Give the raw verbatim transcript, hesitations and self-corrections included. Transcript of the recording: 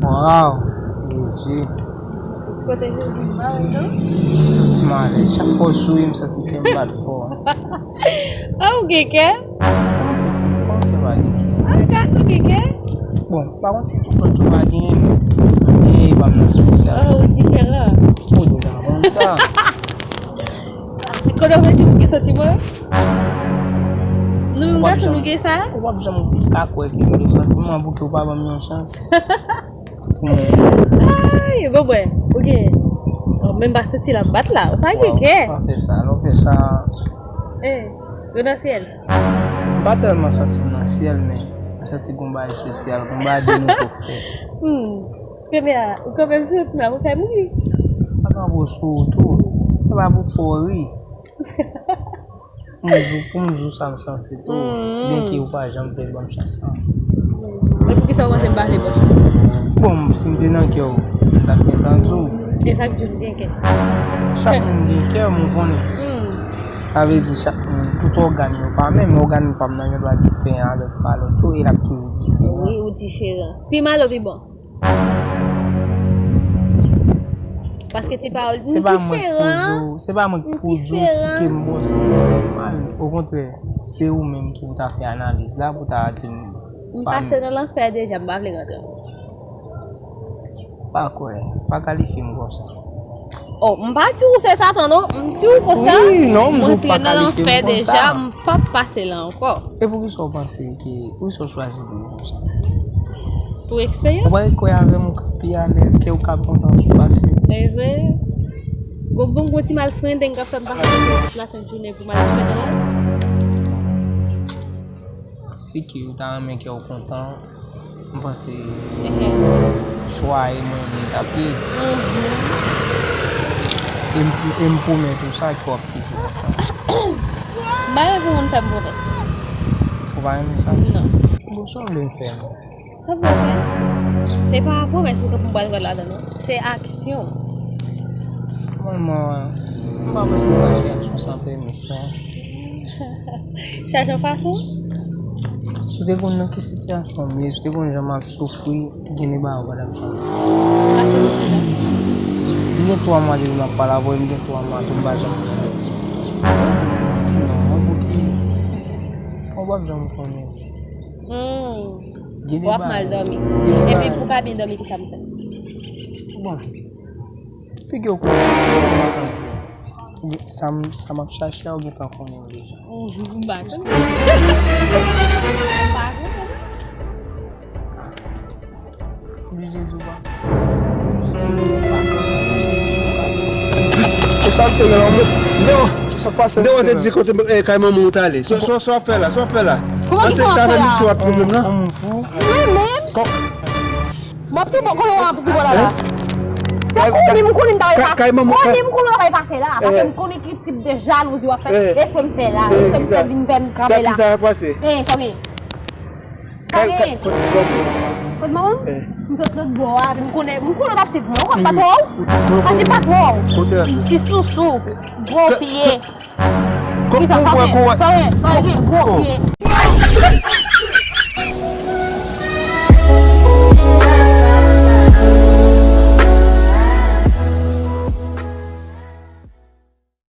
Waw, Jezi. Kote Jezi m pa wè non. M santi m alèz. Chak fwa w souri, m santi kè m bat fò. Ah, ou gen kè? Mwen fè si, mwen fè pa gen kè. Ah, gason gen kè? Bon, pa kont si tout lòt yo pa genyen, men mwen genyen, e pa m nan espesyal. Oh, ou diferan. Ou deja konn sa. Kote w mete pou gen santiman? Nou menm gason nou gen sa? Ou p ap janm ka kwè ke m gen santiman pou ke w pa ban m yon chans. Ay, bon, bwè, ou gen, ou menm pa santi l ap bat la, ou pa gen kè. Lè w fè sa, lè w fè sa. Eh, yo nan syèl. M pa tèlman santi m nan syèl, men m santi gon bagay espesyal, gon bagay de nouvo k fèt. Hmm. Kounye a, ou kanpe m sou wout la, ou fè m ri. Pa kanpe w sou wout ou. Se pa pou fè w ri. Pou m di w, pou m di w sa m santi tou. Byenke ou pa janm vle ban m chans lan. Men poukisa w panse m pa vle ba w chans? Bon, si m te nan kè w, m t ap gentan di w. E sa k di w m gen kè? Chak moun gen kè, m konnen. Hmm. Sa vle di chak moun, tout ògàn yo pa menm, ògàn pa m nan gen dwa diferan avèk pa lòt yo, e l ap toujou diferan. Wi, ou diferan. Pi mal ou pi bon? Paske ti pawòl di m diferan. Se pa mwen k pou di w si ke m bon, si m se mal. Okontrè, se ou menm ki pou ta fè analiz la, pou ta di m. M pase nan lanfè deja, m pa vle rantre ankò. Pa kwè, pa kalifye m konsa. Oh, m pa di w se Satan non, m di w konsa. Wi, non, m di w pa kalifye m konsa. M antre nan lanfè deja, m p ap pase la ankò. E poukisa w panse ke, poukisa w chwazi di m konsa? Pou eksperyans. Ou pa kwè avè m ou ka pi alèz, kè ou ka kontan pi fasil. E vre. Gon bon gwo ti malfrendeng k ap fè m pase tout lasent jounen pou m al fè travay. Si ke ou ta renmen kè w kontan, m panse chwa e mwen li t ap ye. E m, e m pwomèt ou sa ke w ap toujou kontan. M pa renmen pou moun fè m pwomèt. Ou pa renmen sa? Non. Bon, sa w vle m fè menm? Sa pou w fè? Se pa pwomès ou kanpe m pral wè ladan non. Se aksyon. Finalman, m pa panse m ka fè aksyon san pèmisyon. Chaje yon fason? Si w te konn nan ki sitiyasyon m ye, si w te konn jan m ap soufri, gen de bagay ou pa t ap janm fè. Aksyon pou kisa? M gen twa mwa depi m ap pale avè w, m gen twa mwa tou m pa janm fè. Non, mwen pou ki? Ou p ap janm konnen. Hmm. W ap mal dòmi. Epi pou w pa byen dòmi, kisa m fè? Bon. Figi w konnen. Sa m, sa m ap chache a, ou gentan konnen l deja. Hmm, m pa konnen. M pa konnen. Oblije di w pa. Kisa m se gen lanmou? Non. Kisa k pase m se gen? Dewo te di kote, eh, kay manman w t ale. So, so, so w ap fè la? So w ap fè la? Kòman ki sa w ap fè la? Misye w ap pran menm la? Mwen menm? Kò- M ap sou kote w ap sou la la. Se konnen m konnen m ta pase. Kay manman, konnen m konnen w ta pase la. Paske m konnen ki tip de jalouzi w ap fè. Espre m fè la. Espre m fè vin fè m kanpe la. Sa ki sa k pase? Eh, konnen. Kay, kay, kote, kote? Kote manman m? Eh. M sot lòt bò a, m konnen, m konnen w t ap swiv mwen, ou konn patwon w? Pase patwon w. Kote a? Ti sousou, gwo pye. Kisa, konnen, konnen, konnen, gwo pye.